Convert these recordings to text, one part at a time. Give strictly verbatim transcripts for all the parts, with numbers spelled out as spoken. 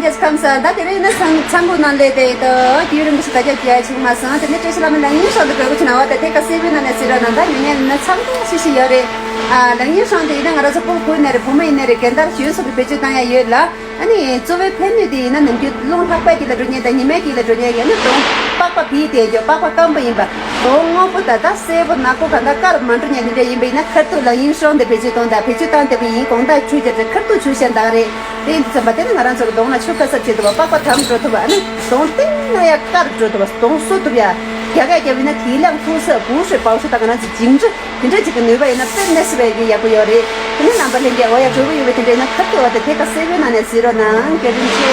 ཡེས་ཁམས་བཟང་། ད་དེ་རིང་ནི་ཚང་ཚང་པོ་ནང་ལས་དེ་ད་རྒྱུན་རིང་པོ་ཞིག་ད་རྒྱབ་རྒྱག་ཆིག་མ་སང་དེ་ནི་བཀྲ་ཤིས་བླ་མ་ལག་གཉིས་སྲོག་ཏུ་དགོས་པོ་ཆེ་ན་བ་དེ་ཐད་ཀ་སེ་བའི་ནང་ནས་ཟེར་ར་ན་ད་ཉོ་ཉན་ནི་ཚང་པོ་ཤི་ཤི་ཡོད་རེད། ཨ་ལག་གཉིས་སྲོག་དེ་ཡིན་ན་ང་རང་ཚོ་ཕོ་བུ་ནས་རེད། བུ་མོ་ཡིན་ནས་རེད། རྒན་དར་གཞོན་སོགས་ཀྱི་བེད་སྤྱོད་བཏང་ཡ་ཡོད་ལ། ཨ་ནི་གཙོ་བོའི་ཕན་ནུས་དེ་ཡིན་ན་ནམ་རྒྱུན་རླུང་ལྷགས་པ་གཅིག་ལ་འགྲོ་ཉན་དང་ཉི་མའི་གཅིག་ལ་འགྲོ་ཉན་ཡིན་ན་གདོང་པགས་པ་བིས་ཏེ་འཇོག་པགས་པ་སྐམ་པོ་ཡིན་པ། གདོང་སྔོན་པོ་ད་ལྟ་སེར་པོ་ནག་པོ་ག་འདྲ་དཀར་མ་འགྲོ་ཉན་དེ་འདྲ་ཡིན་པ་ཡིན་ན་ཁ་ཐུག་ལ་ཡིན་སྲོང་དེ་བེད་སྤྱོད་གཏོང་དང་བེད་སྤྱོད་བཏང་བསྡད་པ་ཡིན། གོང་ད་ཆུ་རྒྱབ་ཏེ་ཁ་ཐུག་ཆུ་ཤ་འདག་རེད། དེ་ཡིན་དུས་ཙམ་པ་དེ་ནི་ང་རང་ཚོ་གི་གདོང་ལ་ཆུ་ཁ་གསབ་བྱེད་ཐུབ་པ། པགས་པ་དམ་འགྲོ་ཐུབ་པ། ཨ་ནི་གདོང་སྟེང་ན་ཡ་དཀར་འགྲོ་ཐུབ་པ། གདོང་གསོ་ཐུབ་ཡ། རྒྱ་སྐད་རྒྱབ་ཡིན་ན་དེའི་ལང་ཐུག་ས་བུ་ཧྲི་པའོ་ཧྲི་ད་ང་རང་ཚོ་ཇིང་ཧྲི་དེ་འདྲ་ཅིག་གི་ནུས་པ་ཡིན་ན་དཔེ་མི་སྲིད་པའི་གི་ཡག་པོ་ཡོད་རེད། དེ་ནི་རྣམ་པ་ལྷན་རྒྱས་འོ་ཡ་གྲོས་པོ་ཡོད་པའི་དེ་འདྲ་ཡིན་ན་ཁ་ཐུག་འོ་དེ་ཐད་ཀ་སེ་བའི་ནང་ནས་ཟེར་རོགས་གནང་། བཀའ་དྲིན་ཆེ།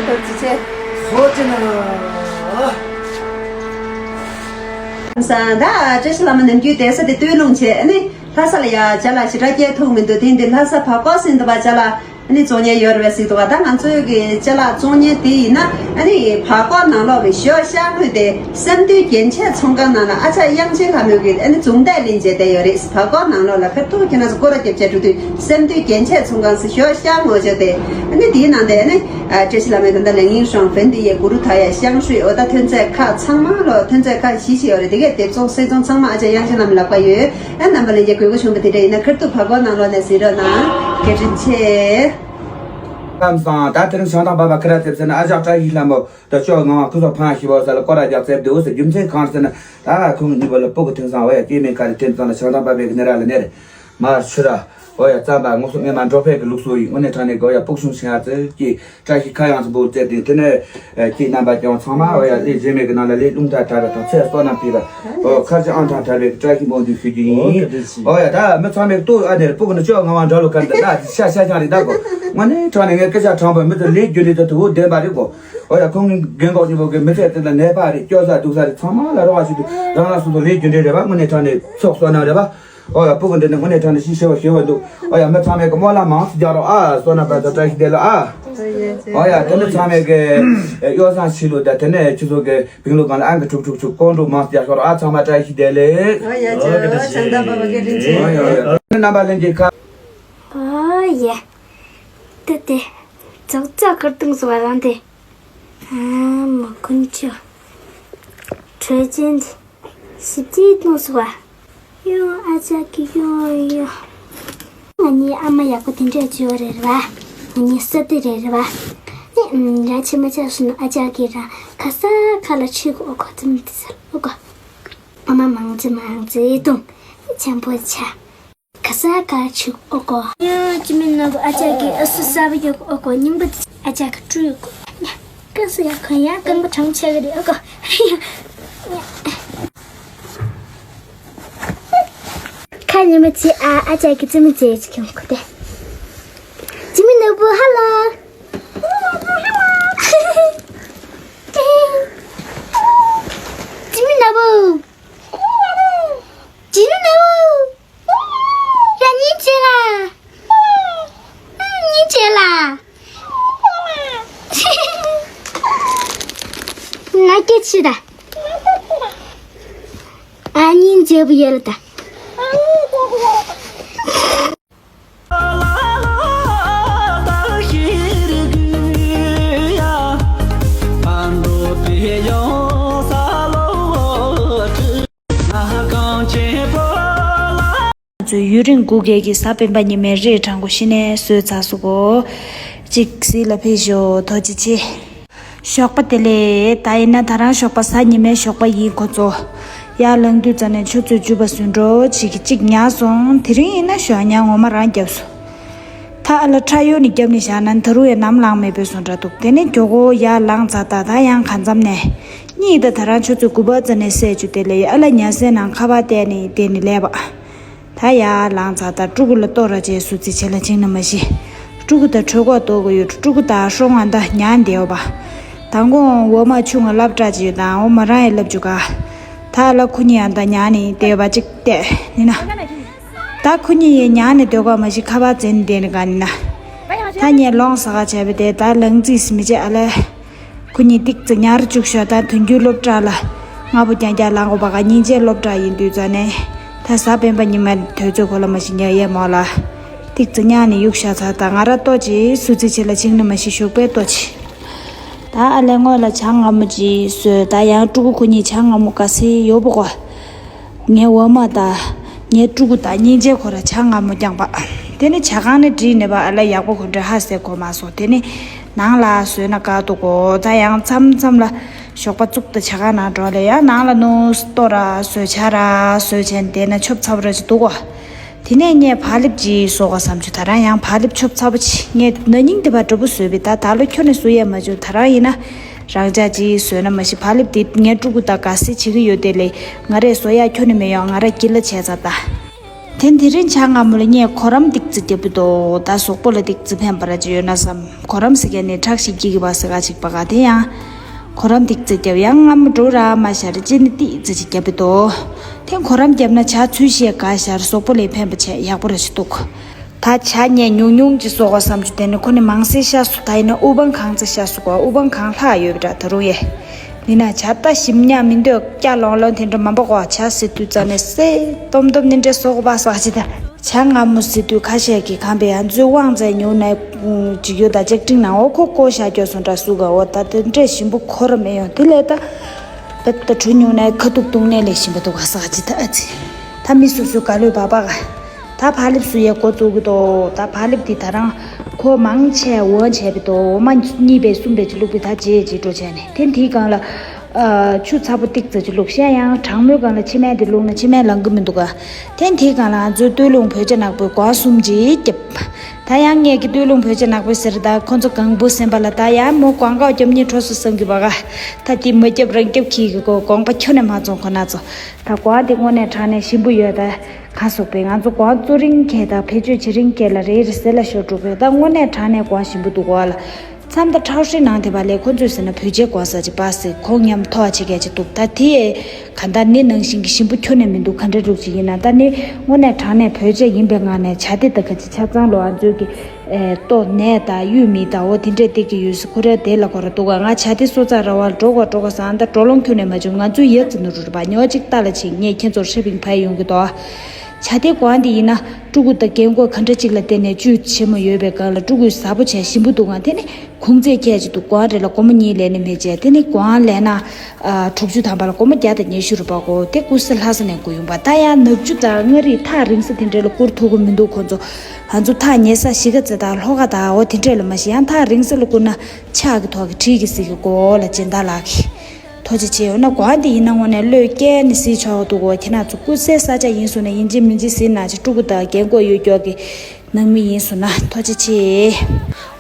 ཐུགས་རྗེ་ཆེ། ཐུགས་རྗེ་གནང་། ཁམས་བཟང་། ད་བཀྲ་ཤིས་བླ་མ་ནམ་རྒྱུན་བསྡད་ས་དེ་སྟོད་ལུང་བྱས། ཨ་ནི་ལྷ་ས་ལ་ཡ་ཅ་ལག་ཞེ་དྲག་སྐྱེལ་ཐུབ་མི་འདུག་དེ་འདི་ལྷ་ས་བར་སྐོར་ཟིན་འདུག་པ། ཅ་ལག་ཨ་ནི་བཙོང་ཉན་ཡོད་རེད་པས་ཟེར་འདུག་པ། ད་ང་ཚོའི་གི་ཅ་ལག་བཙོང་ཉན་དེ་ཡིན་ན་ཨ་ནི་བར་སྐོར་ནང་ལོགས་ཀྱི་ཞོ་ཤ་དངོས་དེ་བསམ་འདུན་རྒྱན་ཆས་ཚོང་ཁང་ནང་ལ་ཨ་ཅག་དབྱངས་ཅན་ལྷ་མོའི་གི་ཨ་ནི་རྫོང་བདག་ལེན་བྱས་བསྡད་ཡོད་རེད། བར་སྐོར་ནང་ལོགས་ལ་ཁ་ཐུག་ཁྱེད་རང་ཚོ་སྐོར་ར་རྒྱབ་བྱས་འགྲོ་དུས་བསམ་འདུན་རྒྱན་ཆས་ཚོང་ཁང་ཟེར་ཞོ་ཤ་ངོ་བྱས་ཏེ། ཨ་ནི་དེའི་ནང་དེ་ཨ་ནི་བཀྲ་ཤིས་བླ་མའི་ད་ལྟ་ལས་ངན་ཧྲང་བན་དེ་ཡའི་གུ་རུ་ཐ་ཡ་ཤང་ཧྲུའི་འོ་ད་ཐོན་རྫས་ཁག་ཚང་མ་ལོ་ཐོན་རྫས་ཁག་བཞི་ཞིག་ཡོད་རེད། དེ་གའི་སྡེབ་ཚོང་སེ་ཚོང་ཚང་མ་ཨ་ཅག་དབྱངས་ཅན་ལྷ་མོའི་ལག་པ་ཡོད། ཨ་རྣམ་པ་ལྷན་རྒྱས་དགོས་མཁོ་བྱུང་བ་དེ་འདྲ་ཡིན་ན་ཁ་ཐུག་བར་སྐོར་ནང་ལོགས་ནས་ཟེར་རོགས་གནང་། བཀའ་དྲིན་ཆེ། ཁམས་བཟང་། ད་དེ་རིང་བྱང་ཐང་པ་བ་ཁ་ར་ཙེབ་ཟེར་ན་ཨ་ཅག་བཀྲ་ཤིས་ལྷ་མོ་ད་ཅོག་ངང་བ་ཁུ་སོགས་ཕང་ཞི་བ་ས་ལ་སྐོར་ར་རྒྱག་ཙེབ་འདུག་ཟེར། རྒྱུ་མཚན་གང་ཟེར་ན་ད་ཁོང་གི་ནུས་པ་ལ་སྤུ་གུ་ཐོན་སང་བ་ཡ་སྐྱེས་མེད་ཁ་རི་ཐེམ་ཚང་ལ་བྱང་ཐང་པ་བའི་གི་ནི་ར་ལ་ནེ་རེད། མ་ཆུ་ར། འོ་ཡ་རྩམ་པ་ངོ་སོ་ངེ་མ་འགྲོ་ཕེབས་ཀྱི་ལུགས་སྲོལ་ཡིན། དངོས་གནས་དྲང་གནས་གི་འོ་ཡ་སྤུ་གུ་ཆུང་ཆུང་ཡ་ཙི་ཀྱི་བཀྲ་ཤིས་ཁ་ཡང་ཙི་འབུར་རྩེ་དེ་དེ་ནས་ཀྱི་རྣམ་པ་ཀྱང་ཚང་མ་འོ་ཡ་ལས་རྗེས་མེད་ཀྱི་ནང་ལ་ལས་རླུང་ཐག་དྲག་པ་དང་ཚེ་བསོད་ནམས་ཕེབས་པ་འོ་ཁར་ཅི་ཨང་དང་དྲག་པའི་བཀྲ་ཤིས་སྨོན་འདུན་ཞུ་རྒྱུ་ཡིན། འོ་ཡ་ད་མི་ཚང་མས་ལྟོས་ཨ་ནེར་སྤུ་གུ་ནི་ཅོག་ང་བ་འདྲ་ལོ་ཁར་འདི་ད་ཤ་ཤ་ཤ་རེད་ད་གོ། དངོས་གནས་དྲང་གནས་ངས་སྐད་ཆ་དྲང་པོ་མི་ཚོ་ལས་རྒྱུ་འབྲས་དེ་དུ་བོ་བདེན་པ་རེད་གོ། འོ་ཡ་ཁོང་གི་རྒན་གོག་གཉིས་པོ་གི་མི་ཚེ་དེ་ལ་ནད་པ་རེད་སྐྱོ་ས་སྡུག་ས་རེད་ཚང་མ་ལ་རོགས་པ་ཞུ་དུས་རང་རང་སོ་སོ་ལས་རྒྱུ་འབྲས་རེད་པ། དངོས་གནས་དྲང་གནས་ཚོགས་གསོག་གནང་རེད་པ། ཨོ་ཡ་སྤུ་གུ་འདི་ནི་དངོས་གནས་དྲང་གནས་ཤི་ཤི་བ་ཤི་བ་འདུག་ཨོ་ཡ་མི་ཚང་མས་ཀྱི་སྨོན་ལམ་མང་སུ་རྒྱག་རོགས་ཨ། བསོད་ནམས་པ་དང་བཀྲ་ཤིས་བདེ་ལེགས་ཨ། ཨོ་ཡ་དེ་ནི་ཚང་མས་ཀྱི་གཡོ་བསྲང་ཤི་ལུགས་དང་དེ་ནས་ཁྱི་ཚོ་གི་བིང་ལུགས་གང་ལ་ཨང་གི་ཁྲུག་ཁྲུག་ཁྲུག་ཀོང་ཀྲུག་མང་སུ་རྒྱག་ཤོག་རོགས་ཨ། ཚང་མ་བཀྲ་ཤིས་བདེ་ལེགས། ཨོ་ཡ་ཅོ་བྱང་ཐང་པ་བ་གི་རིན་ཆེན། ཨོ་ཡ་ཨོ་ཡ་རྣམ་པ་ལྷན་རྒྱས་ཁ། ཨོ་ཡ་དེ་དེ་ཙག་ཙག་ཁར་ཏུང་སུ་བ་རང་དེ། ཨ་མ་ཀུན་ཅོ་གྲོས་ཅན་དེ། ཞིབ་ཅིག་གཏོང་སོང་བ། ཡོ་ཨ་ཅག་གི་ཡོ་ཡོ། ང་གཉིས་ཨ་མ་ཡག་པོ་དེ་འདྲས་བྱོས་རེད་ར། ང་གཉིས་ས་དེ་རེད་ར། ཨེ་ཨམ་ར་ཆེ་མ་ཆགས་སོང་ན་ཨ་ཅག་གི་ར་ཁ་ས་ཁ་ལ་ཆུ་གི་ཨོ་གོ་ཙམ་དེ་ས་ཨོ་གོ། ཨ་མ་མང་ཙེ་མང་ཙེ་གཏོང་ཆེན་པོ་ཆ། ག་ས་ག་ཆུ་ཨོ་གོ། ཡ་ཅི་མིན་ན་བུ་ཨ་ཅག་གི་ཨ་སུ་ས་བུ་ཡོ་ཨོ་གོ་ཉིན་པ་ཨ་ཅག་གི་ཀྲུ་ཡོ་གོ། ཀ་སུ་ཡ་ཁོ་ཡ་རྐང་པ་གྲང་ཆེ་གི་རེད་ཨོ་གོ། ཁ་ཉི་མ་ཅི་ཨ་ཨ་ཅག་གི་ཙི་མི་ཙེ་ཅི་ཁྱོང་ཁོ་དེ། ཅི་མིན་ན་བུ་ཧ་ལོ། ཅི་མིན་ན་བུ། ཅི་མིན་ན་བུ། ར་ཉིན་བྱེད་ལ། ཉིན་བྱེད་ལ། ང་སྐད་ཆུ་ད། ཨ་ཉིན་བྱེད་བུ་ཡོད་ལ་ད། ང་ཚོའི་ཡུན་རིང་སྒུག་མཁན་གྱི་གཟའ་སྤེན་པ་ཉི་མའི་རེས་གྲང་མོ་གཞི་ནས་བཟོས་ཚར་སོང་གོ། གཅིག་གཟིགས་ལ་ཕེབས་ཤོག་ཐུགས་རྗེ་ཆེ། ཞོགས་པ་བདེ་ལེགས། ད་ཡིན་ན་ད་རང་ཞོགས་པ་གཟའ་ཉི་མའི་ཞོགས་པ་ཡིན་ཁོ་ཚོ། ཡར་ལངས་དུས་ཙམ་ནས་ཆུ་ཚོད་བཅུ་པ་ཟིན་འགྲོ་གཅིག་གིས་གཅིག་ཉར་སོང་། དེ་རིང་ཡིན་ན་ཞོགས་ཉལ་ངོ་མ་རང་བརྒྱབ་སོང་། ད་ཨ་ལ་ཁྲ་ཡོ་ནི་རྒྱབ་ནས་བཞག་ན་ད་རུང་ཡང་ནམ་ལངས་མེད་པའི་བཟོ་འདྲ་འདུག་དེ་ནས་མགྱོགས་པོ་ཡར་ལངས་ཚར། ད་ད་ཡང་གང་འཚམ་ནས་གཉིད་ད་ད་རང་ཆུ་ཚོད་དགུ་པ་ཙམ་ནས་སད་བཅུག་དེ་ལས་ཨ་ལ་ཉལ་སའི་ནང་ཁ་པར་བལྟས་ནས་བསྡད་ནས་ལས་པ། ད་ཡར་ལངས་ཚར། ད་ཕྲུ་གུ་ལ་ལྟོ་ར་བྱས་སུ་རྩིས་བྱེད་ལ་བྱིང་ན་མ་ཤི། ཕྲུ་གུ་ད་གྲོད་ཁོག་ལྟོགས་གི་ཡོད། ཕྲུ་གུ་ད་སྲོང་ང་ད་ཉལ་བསྡད་ཡོད་པ། ད་མགོ་འོ་མ་ཆུང་ང་སླབ་དྲག་ཅིག་ཡོད་ད་འོ་མ་རང་ཡང་སླབ་བཅུག་ག་ད་ལ་ཁུ་ཉི་ཡང་ད་ཉལ་ནས་བསྡད་ཡོད་པ་ཅིག་བལྟས་ནི་ན། ད་ཁུ་ཉི་ཡི་ཉལ་ནས་སྡོད་ག་མ་ཤི་ཁ་པར་འཛིན་བསྡད་ནི་ག་ནི་ན། ད་ངས་ལོང་ས་ག་བྱས་པ་དེ་ད་ལངས་རྩིས་མི་བྱེད་ཨ་ལས། ཁུ་ཉི་ཏིག་ཙི་ཉར་བཅུག་ཤོག་ད་དོན་རྒྱུ་སློབ་གྲྭ་ལ་ང་བུ་རྐྱང་རྐྱང་ལངས་གོ་བ་ག་སྙིང་རྗེ་སློབ་གྲྭ་ཡིན་དུས་ཙ་ནས་ད་གཟའ་སྤེན་པ་ཉི་མ་དུས་ཚོད་གོ་ལ་མ་ཤི་ཉལ་ཡས་མོ་ལ། ཏིག་ཙི་ཉར་ནས་གཡུག་ཤ་ཚ་ད་ང་ར་ལྟོ་ཅི་སུ་རྩིས་བྱེད་ལ་བྱིང་ན་མ་ཤི་ཞོགས་པའི་ལྟོ་ཅི། ད་ཨ་ལས་སྔོན་ལ་ཇ་མངར་མོ་ཅིག་བཟོས། ད་ཡང་ཕྲུ་གུ་ཁོ་གཉིས་ཇ་མངར་མོ་དགའ་སའི་ཡོད་པ་གོ། ངའི་འོག་མ་དང་ངའི་ཕྲུ་གུ་དང་སྙིང་རྗེ་ཁོ་ར་ཇ་མངར་མོ་རྐྱང་པ། དེ་ནི་ཇ་ཁང་ནས་བྲིས་ནས་པ་ཨ་ལས་ཡག་པོ་ཁོ་འདྲ་ཧ་སེ་གོ་མ་སོང་། དེ་ནི་ནང་ལ་བཟོས་ན་དགའ་འདུག་གོ། ད་ཡང་མཚམས་མཚམས་ལ་ཞོགས་པ་བཙུགས་ད་ཇ་ཁང་ནང་འགྲོ་ལས་ཡང་ནང་ལ་ནུ་ལྟོ་ར་བཟོས་ཇ་ར་བཟོས་བྱས་ནས་བསྡད་ན་ཆོབ་ཚ་པོ་ར་ཅིག་འདུག་གོ། དེ་ནས་ངས་བག་ལེབ་ཅིག་བཟོ་དགོས་བསམ་བྱུང་། ད་རང་ཡང་བག་ལེབ་ཆོབ་ཚ་པོ་ཅིག། ངས་ན་ནིང་དེ་བར་འདྲ་པོ་བཟོས་པས། ད་ད་ལོ་ཁྱོན་ནས་བཟོ་ཡས་མ་བྱུང་། ད་རང་ཡིན་ན་རང་ཅག་ཅིག་བཟོས་ན་མ་གཞི། བག་ལེབ་དེ་ངའི་ཕྲུ་གུ་དང་དགའ་སེ་བྱེད་ཀྱི་ཡོད་དེ་ལས་ང་རས་བཟོ་ཡ་ཁྱོན་ནས་མི་ཡོང་། ང་ར་སྐྱིད་ལ་བྱས་ཚར་ད། དེ་དེ་རིང་ཇ་མངར་མོ་ལ་ངས་གོ་རམས་ཏིག་ཙི་བརྒྱབ་པ་འདུག། ད་གཟུགས་པོ་ལ་ཏིག་ཙི་ཕན་པ་ར་ཅིག་ཡོད་ན་བསམ། གོ་རམས་ཟེར་མཁན་ནི་ཁྲག་ཤེད་སྐྱེད་ཀྱི་བ་ཟེར་ག་ཅིག་པ་ག། དེ་ཡང་གོ་རམས་ཏིག་ཙི་བརྒྱབ། ཡང་མངར་མོ་འགྲོ་ར་མ་ཤར་ཅི་ནི་ཏིག་ཙི་ཅིག་བརྒྱབ་པ་འདུག། དེ་གོ་རམས་བརྒྱབ་ན་ཇ་ཚུལ་ཤེས་ག་ཤར། གཟུགས་པོ་ལ་ཕན་པ་བྱས་ཡག་པོ་ར་ཅིག་འདུག། ད་ཇ་ངས་ཉུང་ཉུང་ཅིག་བཟོ་དགོས་བསམ་བྱུང་། དེ་ནི་ཁོ་ནི་མང་སེ་ཤ་སུ། ད་ཡིན་ན་དབུ་འཕང་གང་ཚེ་ཤ་སུ་གོ། དབུ་འཕང་གང་ལྷག་ཡོད་པ་འདྲ་ད་རུང་ཡེ། མིན་ན་ཇ་ད་ཞིམ་ཉག་མི་འདོད་སྐྱ་ལོང་ལོང་དེ་འདྲ་མ་འབོག་གོ། ཇ་ཟེར་དུས་རྩ་ནས་སེ་སྟོམ་སྟོམ་ནི་འདྲ་བཟོ་དགོས་པ་ཟེར་ག་ཅིག་ད། ཇ་མངར་མོ་ཟེར་དུས་ཁ་ཤས་ཀྱིས་གང་པའི་ང་ཚོའི་དབང་རྩའི་ཉུང་ནས་ཅིག་ཡོད་ད། ལྕགས་ཀྲིན་ནང་འོ་ཁོ་ཀོ་ཤ་སྐྱོ་སོང་འདྲ་སུ་ག། འོ་ད་དེ་འདྲས་ཞིམ་པོ་ཁོ་ར་མི་ཡོང་། དེ་ལས་ད་བེད་ད་གྲུ་ཉུང་ནས་ཁ་ཐུག་བཏུང་ནས་ལས་ཞིམ་པོ་འདུག་ག་ཟེར་ག་ཅིག་ད། ཨ་ཙི། ད་མི་སོ་སོའི་དགའ་ལོས་བབ་པ་ག། ད་བག་ལེབ་བཟོ་ཡས་འགོ་བཙུགས་གི་འདུག། ད་བག་ལེབ་འདི་ད་རང་ཁོ་མང་ཆེ་འོ་བྱས་པའི་འདུག། འོ་མ་གཉིས་པའི་གསུམ་པའི་ཅིག་བླུགས་པའི་ད་རྗེས་རྗེས་འགྲོ་བྱས་ནས། དེ་འདིའི་སྒང་ལ་ཨ་ཆུ་ཚ་པོ་ཏིག་ཙམ་ཅིག་བླུགས་ཤག། ཡང་གྲང་མོའི་སྒང་ལ་ཕྱེ་མར་འདི་བླུགས་ན་ཕྱེ་མར་ལང་གི་མི་འདུག་ག། དེ་འདིའི་སྒང་ལ་ང་ཚོའི་སྟོད་ལུང་བོད་ཇ་ནག་པོའི་སྒོང་གསུམ་ཅིག་བརྒྱབ། ད་ཡང་ངས་ཀྱི་སྟོད་ལུང་བོད་ཇ་ནག་པོའི་ཟེར། ད་ཁོ་ཚོ་གང་བུ་སེམས་པ་ལ་ད་ཡང་མོ་ཀོང་ཀའོ་རྒྱབ་ཉེ་འཕྲོ་སུ་བསམ་གི་བ་ག། ད་དེ་མ་རྒྱབ་རང་རྒྱབ་ཁྱི་གི་གོ་དགོངས་པ་ཁྱོན་ནས་མ་བཙོང་ཁོ་ན་ཚོ། ད་སྒོང་དེ་དངོས་གནས་དྲང་གནས་ཞིམ་པོ་ཡོད་ད། ག་སོགས་པའི་ང་ཚོ་སྒོང་བཙོ་རིང་ཁྱེད་དང་བེད་སྤྱོད་བྱེད་རིང་ཁྱེད་ལ་རེ་རེ་ཟེར་ལ་ཤོར་འགྲོ་གི། ད་དངོས་གནས་དྲང་གནས་སྒོང་ཞིམ་པོ་འདུག་གོ་ལ། མཚམས་ད་ཁྲའོ་ཧྲི་ནང་དེ་བ་ལས་ཁོ་ཚོས་ཟེར་ན་བོད་ཇའི་སྒོང་ཟ་ཅིག་པ་ཟེར་ཁོང་མཉམ་ཐོག་ཆེ་གལ་ཆེ་འདུག། ད་དེ་ག་འདྲ་ནི་ནང་བཞིན་གྱི་ཞིམ་པོ་ཁྱོན་ནས་མི་འདུག། ག་འདྲ་རུག་ཅིག་ཡིན་ན་ད་ནི་དངོས་གནས་དྲང་གནས་བོད་ཇ་ཡིན་པའི་ངང་ནས་ཇ་དེ་ད་ག་ཅིག་ཆ་ཚང་ལོ་ཨ་ཚོས་ཀྱི་ཨེ་ལྟོ་ནས་ད་གཡུ་མི་ད་འོ་དེ་འདྲས་དེ་གི་ཡོད་སི་ཁོ་རེ་དེ་ལ་ཁོ་ར་འདུག་ག། ང་ཇ་དེ་སོ་ཙག་ར་བ་འགྲོ་ག་འགྲོ་ག་སང་ད་འགྲོ་ལོང་ཁྱོན་ནས་མ་བྱུང་། ང་ཚོས་ཡ་ཙི་ནུ་རུ་ར་བ་ཉོ་ཅིག་ལྟ་ལ་ཆེ་ངས་ཁྱེད་ཚོར་ཧྲེ་པིང་ཕ་ཡོང་གི་དོ། ཇ་དེ་སྒོང་དེ་ཡིན་ན་ཕྲུ་གུ་དང་རྒན་གོག་ག་འདྲ་ཅིག་ལ་བརྟེན་ནས་བཅུད་ཆེན་མོ་ཡོད་པའི་སྒང་ལ་ཕྲུ་གུས་ཟ་པོ་བྱས་ཞིམ་པོ་འདུག་ག། དེ་ནི་གུང་ཚད་ཁྱད་ཅིག་འདུག། སྒོང་རེ་ལ་སྒོར་མོ་གཉིས་ལེན་ནི་མེད་ཅེ། དེ་ནི་སྒོང་ལེན་ན་ཨ་དྲུག་ཅུ་ཐམ་པ་ལ་སྒོར་མོ་བརྒྱ་དང་ཉི་ཤུ་རུ་པ་གོ། དེ་ཀུ་སི་ལྷ་ས་ནས་དགོས་ཡོང་པ། ད་ཡང་ནག་ཆུ་དང་མངའ་རིས་ཐག་རིང་ས་དེ་འདྲ་ལ་བསྐུར་ཐུབ་ཀྱི་མི་འདུག། ཁོ་ཚོ་ང་ཚོ་ཐག་ཉེ་ས་གཞིས་ཀ་རྩེ་དང་ལྷོ་ཁ་དང་འོ་དེ་འདྲ་ལ་མ་ཤི། ཡང་ཐག་རིང་ས་ལ་བསྐུར་ན་ཆག་གི་ཐོག་གི་བྲིས་གི་ཟིག་གི་གོ་ལ་སྦྱིན་བདག་ལགས་ཀྱིས། ཐུགས་རྗེ་ཆེ། འོ་ན་སྒོང་དེ་ཡིན་ན་དངོས་གནས་བློས་བཀལ་ནས་བཟི་ཆོག་འདུག་གོ། ཁྱེད་རང་ཚོ་སྐུ་ཚེ་ས་ཆ་ཡིན་སོང་ན་ཡིན་གཅིག་མིན་གཅིག་བཟི་ན་ཅིག་ཕྲུ་གུ་དང་རྒན་གོག་ཡོད་ཀྱོག་གི་ནང་མི་ཡིན་སོང་ན་ཐུགས་རྗེ་ཆེ།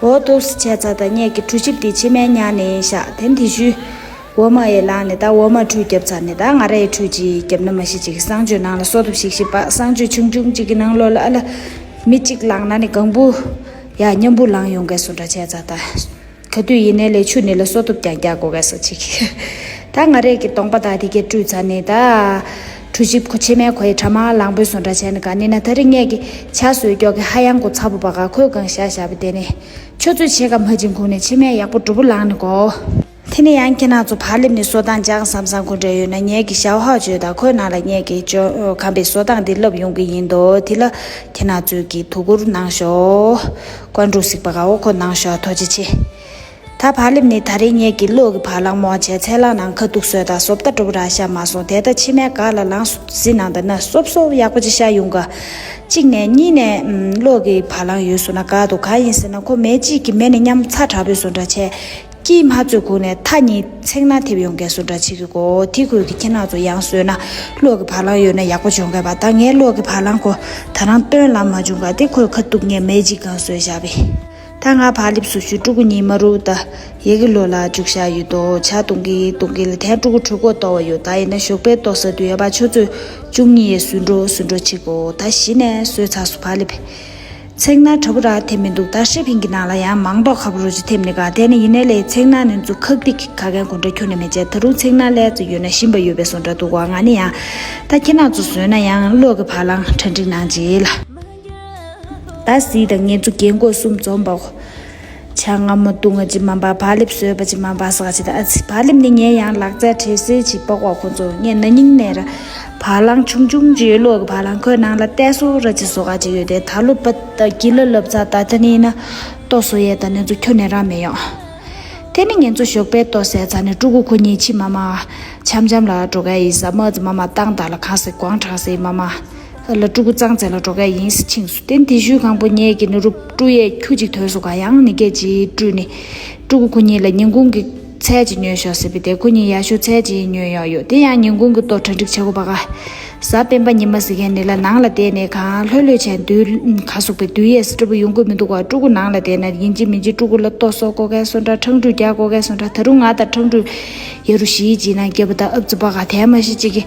འོ་འདུག་སེ་བྱས་ཙང་ད་ངས་ཀྱི་གྲོ་ཞིབ་དེ་ཕྱེ་མར་ཉར་ནས་བཞག། དེ་དེ་ཤུལ་འོ་མ་ཡས་ལངས་ནས་ད་འོ་མ་ཁྲུས་བརྒྱབ་ཚར་ནས་ད་ང་ར་ཡས་ཁྲུས་ཅིག་བརྒྱབ་ན་མ་ཤི་ཅིག་གསང་སྤྱོད་ནང་ལ་སོ་ཐུབ་ཞིག་ཞིག་པ། གསང་སྤྱོད་ཆུང་ཆུང་ཅིག་གི་ནང་ལོགས་ལ་ཨ་ལ་མི་གཅིག་ལངས་ན་ནི་གང་བུ་ཡ་མཉམ་བུ་ལངས་ཡོང་གི་སོང་འདྲ་བྱས་ཙང་ད། ག་དུས་ཡིན་ནའི་ལས་ཆུ་ནི་ལ་སོ་ཐུབ་ཀྱང་རྒྱག་དགོས་གས་སོ་ཅིག། ད་ང་རས་ཀྱི་གདོང་པ་དག་དེ་གས་བཀྲུས་ཚར་ནས་ད། གྲོ་ཞིབ་ཁོ་ཕྱེ་མར་ཁོ་ཡི་གྲ་མ་ལངས་པོའི་སོང་འདྲ་བྱས་ནས་ག་ནི་ན་ད་རེས་ངས་ཀྱི་ཇ་བཟོས་ཀྱོག་གི་ཧ་ཡང་གོ་ཚ་པོ་པ་ག་ཁོས་གང་བཞག་བཞག་པ་དེ་ནས་ཆུ་ཚོད་ཕྱེད་ཀ་མ་ཕྱིན་གོང་ནས་ཕྱེ་མར་ཡག་པོ་གྲུ་པོ་ལངས་ནས་གོ། དེ་ནས་ཡང་ཁྱེད་རང་ཚོ་བག་ལེབ་ནས་བཟོ་སྟངས་སྦྱང་བསམ་བསམ་ཁོ་འདྲ་ཡོད་ན་ངས་ཀྱི་ཞའོ་ཧའོ་བརྗོད་དང་ཁོའི་ནང་ལ་ངས་ཀྱི་ཅོ་ཁམ་པའི་བཟོ་སྟངས་འདི་ལབ་ཡོང་གི་ཡིན་དོ། དེ་ལ་ཁྱེད་རང་ཚོས་ཀྱི་དོ་ཁུར་གནང་ཤོག། ཀོན་ཀྲུག་གཟིགས་པ་ག་འོ་ཁོ་གནང་ཤོག། ཐུགས་རྗེ་ཆེ། ད་བག་ལེབ་ནི་ད་རེས་ངས་ཀྱི་གློག་གི་བ་ལང་མོ་བྱས་ཚལ་ལང་ནང་ཁ་ཐུག་སོས་དང་བཟོ་ལྟ་གྲུབ་ར་ཤ་མ་སོང་དེ་ད་ཕྱི་མའི་ག་ལ་ལང་སུ་ཟི་ནང་ད་ན་སོབ་སོབ་ཡག་པོ་ཅིག་ཤ་ཡོང་ག། གཅིག་ནས་གཉིས་ནས་ཨམ་གློག་གི་བ་ལང་ཡོད་སོང་ན་ག་འདུག་ག་ཡིན་ཟེར་ན་ཁོ་མེ་གཅིག་གི་མེ་ནི་མཉམ་ཚ་དྲག་པོས་སོང་འདྲ་བྱས། དཀྱིལ་མ་ཚོས་གུག་ནས་མཐའ་གཉིས་ཚེག་ན་ཐེབས་ཡོང་གས་སོང་འདྲ་བྱེད་ཀྱི་གོ། དེ་ཁོས་ཀྱི་ཁྱེད་རང་ཚོ་ཡང་སོས་ན་གློག་གི་བ་ལང་ཡོད་ན་ཡག་པོ་བྱུང་གས་པ། ད་ངའི་གློག་གི་བ་ལང་ཁོ་ད་རང་སྟོན་ལ་མ་བྱུང་ག་དེ་ཁོས་ཁ་ཐུག་ངས་མེ་གཅིག་གང་སོས་བཞག་པས། ད་ང་བག་ལེབ་སུ་ཞུ་ཕྲུ་གུ་གཉིས་མ་རུ་ད་ཡེ་གི་ལོ་ལ་རྒྱུགས་བཞག་ཡོད་དོ། ཇ་བཏུང་གི་བཏུང་གི་ལ་དེ་ཕྲུ་གུ་ཕྲུ་གུ་ལྟོ་བ་ཡོད། ད་ཡིན་ན་ཞོགས་པའི་ལྟོ་ཟ་དུས་ཡ་པ་ཆུ་ཚོད་བཅུ་གཉིས་ཡས་ཟུན་འགྲོ་ཟུན་འགྲོ་བྱེད་གོ། ད་གཞི་ནས་སོས་ཚར་སོ་བག་ལེབ། ཚེག་ན་དྲ་བུ་ར་ཐེབས་མི་འདུག། ད་ཧྲི་ཕིང་གི་ནང་ལ་ཡང་མང་ཏོག་ཁ་བུ་རུ་ཅིག་ཐེབས་ནི་ག་དེ་ནི་ཡིན་ནའི་ལས་ཚེག་ན་ནི་ཚུ་ཁག་ཏིག་ག་གན་གོ་འདྲ་ཁྱོན་ནས་མེད་ཅེ། ད་རུང་ཚེག་ན་ལས་ཚུ་ཡོད་ན་ཞིམ་པ་ཡོད་པའི་སོང་འདྲ་འདུག་བ། ང་ནི་ཡང་ད་ཁྱེད་རང་ཚོ་བཟོས་ན་ཡང་གློག་གི་བ་ལང་གྲ་འགྲིག་གནང་རྗེས་ལ། ད་སི་དང་ངེད་ཚོ་རྒན་གོག་གསུམ་འཛོམས་པ། ཇ་མངར་མོ་བཏུང་བ་ཅིག་མ་འབའ་བག་ལེབ་བཟོས་པ་ཅིག་མ་འབའ་ཟག་ཅིག་ད་ཨ་ཙི་བག་ལེབ་ནི་ངས་ཡང་ལག་རྩལ་བྲེལ་སེ་ཅིག་པག་པ་ཁོ་ཚོ་ངས་ན་ནིང་ནས་ར་བ་ལང་ཆུང་ཆུང་ཅིག་ཡོད་གློག་གི་བ་ལང་ཁོའི་ནང་ལ་ཏེ་སོ་ར་ཅིག་བཟོ་ག་ཅིག་ཡོད་དེ་ད་ལོ་པ་ད་གི་ལ་ལབ་ཚ་ད་ད་ནི་ཡིན་ན་ལྟོ་བཟོ་ཡས་ད་ནི་ཚོ་ཁྱོན་ནས་ར་མི་ཡོང་། དེ་ དེ་ནས་ངེད་ཚོ་ཞོགས་པའི་ལྟོ་ཟས་ཚར་ནས་ཕྲུ་གུ་ཁོ་གཉིས་ཕྱི་མ་མ་འཆམ་འཆམ་ལ་འགྲོ་ག་ཡིན་ས། མ་ཙི་མ་མ་བཏང་དང་ལ་གང་ཟེ་དགོང་དྲག་ཟེ་མ་མ་ལ་ཕྲུ་གུ་གཙང་བཙན་ལ་འགྲོ་ག་ཡིན་ཟེ་ཕྱིན་སོང་། དེ་ནས་དེ་ཤུལ་གང་པོ་ངེད་ཀྱི་ནུ་རུ་ཕྲུ་གུ་ཡས་ཁྱུ་གཅིག་ཐོན་སོང་ག་ཡང་ནི་སྐད་ཅིག་སྤྲུལ་ནས་ཕྲུ་གུ་ཁོ་གཉིས་ལ་ཉིན་གུང་གི་ཚལ་ཅིག་ཉོས་ཤོག་ཟེར་བས། དེ་ཁོ་གཉིས་ཡག་ཤོས་ཚལ་ཅིག་ཉོས་ཡོང་ཡོད། དེ་ཡང་ཉིན་གུང་གི་ལྟོ་གྲ་སྒྲིག་བྱེད་དགོས་པ་ག་གཟའ་སྤེན་པ་ཉི་མ་ཟེར་མཁན་ནི་ལ་ནང་ལ་བསྡད་ནས་གང་ལྷོད་ལྷོད་བྱས་དུས་ག་ཟུག་པའི་དུས་ཡས་སི་ཏྲ་བུ་ཡོང་གི་མི་འདུག་ག་ཕྲུ་གུ་ནང་ལ་བསྡད་ན་ཡིན་གཅིག་མིན་གཅིག་ཕྲུ་གུ་ལ་ལྟོ་བཟོ་དགོས་མཁན་སོང་འདྲ། ཁྲང་ཁྲུས་རྒྱག་དགོས་མཁན་སོང་འདྲ། ད་རུང་ང་དང་ཁྲང་ཁྲུས་ཡ་རུ་ཞིག་བྱེད་ན་རྒྱབ་པ་དང་ཨབ་ཙི་པ་ག་དེ་མ་ཤི་གཅིག་གི་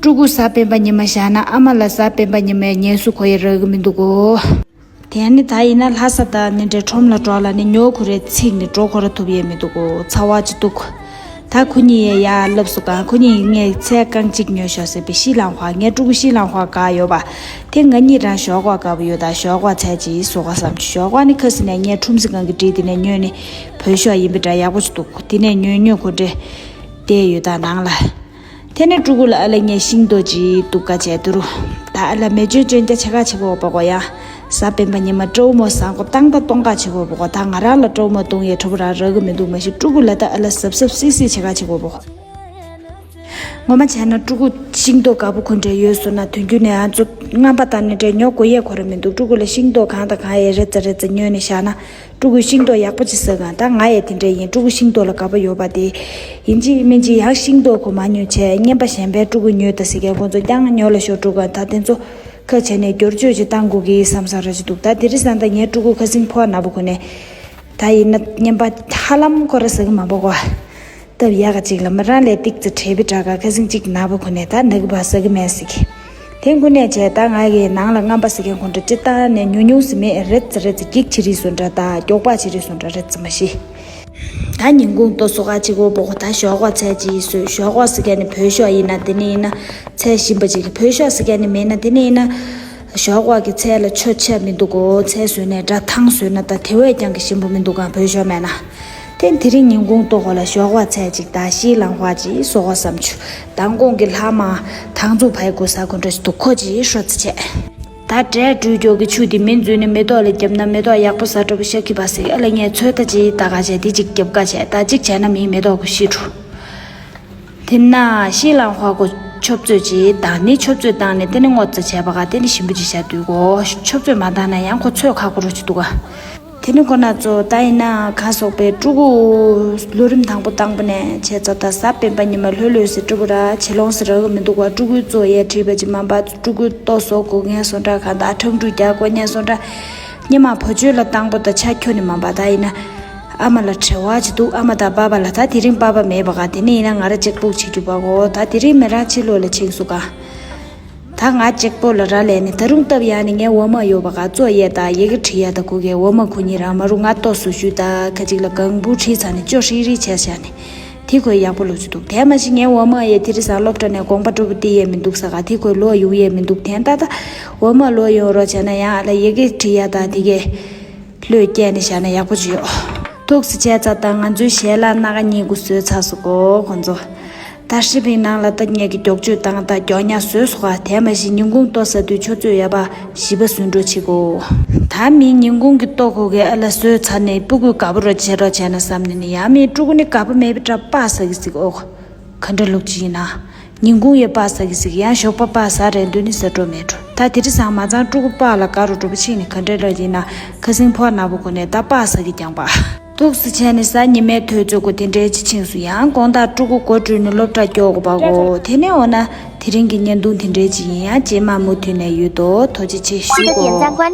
ཕྲུ་གུ་གཟའ་སྤེན་པ་ཉི་མ་བཞག་ན་ཨ་མ་ལ་གཟའ་སྤེན་པ་ཉི་མའི་ངལ་གསོ་གོ་ཡ་རག་གི་མི་འདུག་གོ་དེ་ནི་ད་ཡིན་ན་ལྷ་ས་དང་ནི་འདྲའི་ཁྲོམ་ལ་འགྲོ་ལ་ནི་ཉོ་ཁུ་རེ་ཚིག་ནི་འགྲོ་ཁོ་ར་ཐུབ་ཡས་མི་འདུག་གོ་ཚ་བ་ཅི་འདུག་ད་ཁོ་གཉིས་ཡས་ཡ་ལབ་སུ་གང་ཁོ་གཉིས་ངས་ཚལ་རྐང་གཅིག་ཉོས་ཤོག་ཟེར་བས་ཤི་ལང་ཧྭ། ངས་ཕྲུ་གུ་ཤི་ལང་ཧྭ་དགའ་ཡོད་པ། དེ་ང་གཉིས་རང་ཞོགས་ཀ་དགའ་པོ་ཡོད་ད་ཞོགས་ཀ་ཚལ་ཅིག་བཟོ་ག་བསམ་བྱུང་། ཞོགས་ཀ་ནི་ཁ་སི་ནས་ངས་ཁྲོམ་སི་གང་གི་བྲིས་དེ་ནས་ཉོས་ནི་བོད་ཤོག་ཡིན་པའི་འདྲ་ཡག་པོ་ཅིག་འདུག་དེ་ནས་ཉོས་ཉོས་ཁོ་འདྲེ་བལྟས་ཡོད་ད་ནང་ལ། དེ་ནས་ཕྲུ་གུ་ལ་ཨ་ལ་ངས་ཤིང་ཏོག་ཅིག་གཏུབ་ཀ་བྱས་དུ་རུ། ད་ཨ་ལ་མེ་ཅོན་ཅོན་ཀྱ་ཆེ་ཁ་ཆེ་གོ་བ་གོ་ཡ། གཟའ་སྤེན་པ་ཉི་མ་སྤྲོ་མོ་བཟང་གོ་བཏང་ད་གཏོང་ཀ་ཆེ་གོ་བ་གོ་ད་ང་རང་ལ་སྤྲོ་མོ་གཏོང་ཡས་ཕྲུ་གུ་རང་རག་གི་མི་འདུག་མ་གཞི་ཕྲུ་གུ་ལ་ད་ཨ་ལ་སབ་སབ་སི་སི་ཆེ་ཁ་ཆེ་གོ་བ་གོ་ངོ་མ་བྱས་ན་ཕྲུ་གུ་ཤིང་ཏོག་དཀར་པོ་ཁོ་འདྲ་ཡོད་སོང་ན་དུས་རྒྱུན་ནས་ཨ་ཚོ་རྔམ་པ་དང་ནི་འདྲ་ཉོ་དགོས་ཡས་ཁོ་ར་མི་འདུག་ཕྲུ་གུ་ལ་ཤིང་ཏོག་གང་དང་གང་ཡས་རེ་ཙ་རེ་ཙ་ཉོས་ནས་བཞག་ན། ཕྲུ་གུས་ཤིང་ཏོག་ཡག་པོ་ཅིག་ཟ་གང་ད་ང་ཡས་དེ་འདྲ་ཡིན། ཕྲུ་གུ་ཤིང་ཏོག་ལ་དགའ་པོ་ཡོད་པ་དེ། ཡིན་གཅིག་མིན་གཅིག་ཡང་ཤིང་ཏོག་ཁོ་མ་ཉོས་བྱས་རྔན་པ་གཞན་པའི་ཕྲུ་གུ་ཉོས་ད་ཟེར་མཁན་ཁོང་ཚོ་རྐྱང་ཉོ་ལ་ཤོག་ཕྲུ་གུ་ད་དེ་ཚོ་ཁ་བྱས་ནས་བསྒྱུར་བཅོས་ཅིག་བཏང་དགོས་ཀི་བསམ་ས་ར་ཅིག་འདུག་ད་དེ་རིང་སང་ད་ངའི་ཕྲུ་གུ་ཁ་སེང་ཕོ་ན་བུ་ཁོ་ནས་ད་ཡིན་ན་རྔན་པ་ཧ་ལམ་ཁོ་ར་ཟ་གི་མ་འབོག་གོ་ད་ཡག་ག་ཅིག་ལ་མི་རང་ལས་ཏིག་ཙི་བྲེལ་བི་དྲག་ག་ཁ་སེང་ཅིག་ན་བུ་ཁོ་ནས་ད་ནག་པ་ཟ་གི་མེད་ཟེར་གི་དེ་ཁོ་ནས་བྱས་ད་ང་གི་ནང་ལ་རྔམ་པ་ཟེར་མཁན་ཁོ་འདྲ་ཅི་ལྟ་ནས་ཉུང་ཉུང་ཟེར་མེད་རེད་ཙི་རེད་ཙི་འགྱིག་ཆི་རིགས་སུ་འདྲ་ད་མགྱོགས་པ་ཆི་རིགས་སུ་འདྲ་རེད་ཙི་མ་ཤི། ད་ཉིན་གུང་ལྟོ་སོ་ག་ཅིག་འོ་བོག་ད་ཞོགས་པ་ཚལ་ཅིག་སོས་ཞོགས་པ་ཟེར་མཁན་ནི་བོད་ཤོག་ཡིན་ན་དེ་ནས་ཡིན་ན་ཚལ་ཞིམ་པ་ཅིག་བོད་ཤོག་ཟེར་མཁན་ནི་མེད་ན་དེ་ནས་ཡིན་ན་ཞོགས་པ་གི་ཚལ་ལ་ཆོ་ཆ་མི་འདུག་གོ་ཚལ་སོས་ནས་སྒྲ་ཐང་སོས་ན་ད་དེ་བས་ཀྱང་གི་ཞིམ་པོ་མི་འདུག་ག་བོད་ཤོག་མེད་ན། དེ་དེ་རིང་ཉིན་གུང་ལྟོ་གོ་ལ་ཞོགས་པ་ཚལ་ཅིག་ད་ཤི་ལང་བ་ཅིག་སོ་ག་བསམ་ཆུ་མདང་དགོང་གི་ལྷ་མ་ཐང་ཚུགས་ཕའི་གོ་ས་གོ་འདྲ་ཞིག་འདུག་ཁོ་ཅིག་ཧྲོ་ཙི་བྱས། ད་འབྲས་བཀྲུས་མགྱོགས་ཀྱི་ཆུ་དེ་མི་འཛུལ་ནས་མེ་ཏོག་ལ་བརྒྱབ་ན་མེ་ཏོག་ཡག་པོ་ཟ་འགྲོ་བ་ཤ་ཁི་པ་ཟེར་ཨ་ལ་ངས་ཚོད་ལྟ་ཅིག་ད་ག་བྱས་དེ་ཅིག་རྒྱབ་ཀ་བྱས་ད་ཅིག་བྱས་ན་མིའི་མེ་ཏོག་གོ་ཤི་འགྲོ། དེ་ན་ཤི་ལང་ཧོ་གོ་ཆོབ་ཚོད་ཅིག་དང་ནི་ཆོབ་ཚོད་བཏང་ནས་དེ་ནི་སྔོ་ཙི་བྱས་པ་ག་དེ་ནི་ཞིམ་པོ་ཅིག་བྱ་དུས་གོ་ཆོབ་ཚོད་མ་བཏང་ན་ཡང་ཁོ་ཚོད་ཁག་པོ་རུ་ཅིག་འདུག་ག་དེ་ནི་ཁོ་ན་ཚོ་ད་ཡིན་ན་ག་སོག་པའི་ཕྲུ་གུ་ལོ་རིམ་དང་པོ་བཏང་པ་ནས་བྱས་ཚོ་ད་གཟའ་སྤེན་པ་ཉི་མ་ལྷོད་ལྷོད་སེ་ཕྲུ་གུ་ར་ཆེ་ལོང་སེ་རག་གི་མི་འདུག་བ། ཕྲུ་གུའི་ཚོ་ཡས་བྲིས་པ་ཅིག་མ་པ་ཕྲུ་གུ་ལྟོ་ཟོ་དགོས་ངན་སོང་འདྲ་གང་ད་ཁྲང་ཕྲུག་རྒྱག་དགོས་ངན་སོང་འདྲ་ཉི་མ་བོ་ཆོས་ལ་བཏང་པོ་ད་ཆ་ཁྱོ་ནི་མ་པ་ད་ཡིན་ན་ཨ་མ་ལ་བྲེལ་བ་ཅིག་འདུག་ཨ་མ་དང་པ་པ་ལ་ད་དེ་རིང་པ་པ་མེད་པ་ག་དེ་ནི་ཡིན་ན་ང་ར་གཅིག་པུ་བྱེད་རྒྱུ་པ་གོ་ད་དེ་རིང་མི་རང་ཕྱི་ལོགས་ལ་ཕྱིན་སུ་ག་ད་ང་གཅིག་པོ་ལ་ར་ལས་ནི་ད་རུང་སྟབས་ཡག་ནི་ངའི་འོ་མ་ཡོད་པ་ག་གཙོ་ཡས་ད་ཡི་གེ་བྲིས་ཡ་ད་གུ་གའི་འོ་མ་ཁུ་ཉི་རང་མ་རུ་ང་ལྟོ་སུ་ཞུས་ད་ཁ་ཅིག་ལ་གང་བུ་བྲིས་ཚ་ནི་ཅོ་ཧྲིག་རིག་བྱས་བྱ་ནི་དེ་ཁོས་ཡག་པོ་ལོ་ཅི་འདུག་དེ་མ་གཞི་ངའི་འོ་མ་ཡས་དེ་རི་སང་སློབ་གྲྭ་ནས་དགོངས་པ་སྤྲོ་པོ་དེ་ཡས་མི་འདུག་ས་ག་དེ་ཁོས་ལོ་ཡོང་ཡས་མི་འདུག་དེ་ད་ད་འོ་མ་ལོ་ཡོང་རོགས་བྱས་ན་ཡང་ཨ་ལ་ཡི་གེ་བྲིས་ཡ་ད་དེ་གའི་ལོས་སྐྱེལ་ནས་བཞག་ན་ཡག་པོ་ཅིག་ཡོད། ཐུགས་སུ་ཆེ་ཚ་དང་ང་ཚོའི་ཞལ་ལག་སྣ་ཁ་གཉིས་ཀུ་བཟོས་ཚར་སོ་གོ་ཁོང་ཚོ། ད་ཧྲི་པིང་ནང་ལ་ད་ངས་ཀྱི་མགྱོགས་བཅོས་བཏང་ད་མགྱོགས་ཉག་བཟོས་སོ་ག་དེ་མ་གཞི་ཉིན་གུང་ལྟོ་ཟ་དུས་ཆུ་ཚོད་ཡ་པ་བཞི་པ་ཟུན་འགྲོ་ཆི་གོ་ད་མི་ཉིན་གུང་གི་ལྟོ་གོ་གའི་ཨ་ལ་བཟོས་ཚར་ནས་སྤུ་གུས་དགའ་པོ་རོ་བྱེད་རོ་བྱས་ན་བསམ་ནས་ནི་ཡང་མི་ཕྲུ་གུ་ནི་དགའ་པོ་མེད་པའི་འདྲ་པ་ཟ་གི་ཟིག་ཨོ། ག་འདྲ་ལུགས་ཅིག་ཡིན་ན། ཉིན་གུང་ཡོད་པ་ཟ་གི་ཟིག་ཡང་ཞོགས་པ་པ་ཟ་རན་དུས་ནི་ཟ་འགྲོ་མེད་འགྲོ། ད་དེ་རི་སང་མ་ཚང་ཕྲུ་གུ་པ་ལ་དགའ་རུ་འགྲོ་པ་ཕྱིན་ནི་ག་འདྲ་ལ་ཡིན་ན་ཁ་སིང་ཕོ་ན་བུ་ཁོ་ནས་ད་པ་ཟ་གི་རྐྱང་པ། ཐུགས་སུ་ཆེ་ནི་ས་ཉི་མའི་ཐོས་ཚོད་གོ་དེ་འདྲའི་ཅི་ཆིངས་སུ་ཡང་དགོང་དག་ཕྲུ་གུ་གོ་བྲུས་ནི་སློབ་གྲྭ་སྐྱོ་གོ་པ་གོ་དེ་ནས་འོ་ན་དེ་རིང་གི་བརྙན་ཐུང་དེ་འདྲའི་ཅི་ཡིན་ཡང་རྗེས་མ་མུ་མཐུད་ནས་ཡོད་དོ། ཐུགས་རྗེ་ཆེ་ཞུ་གོ།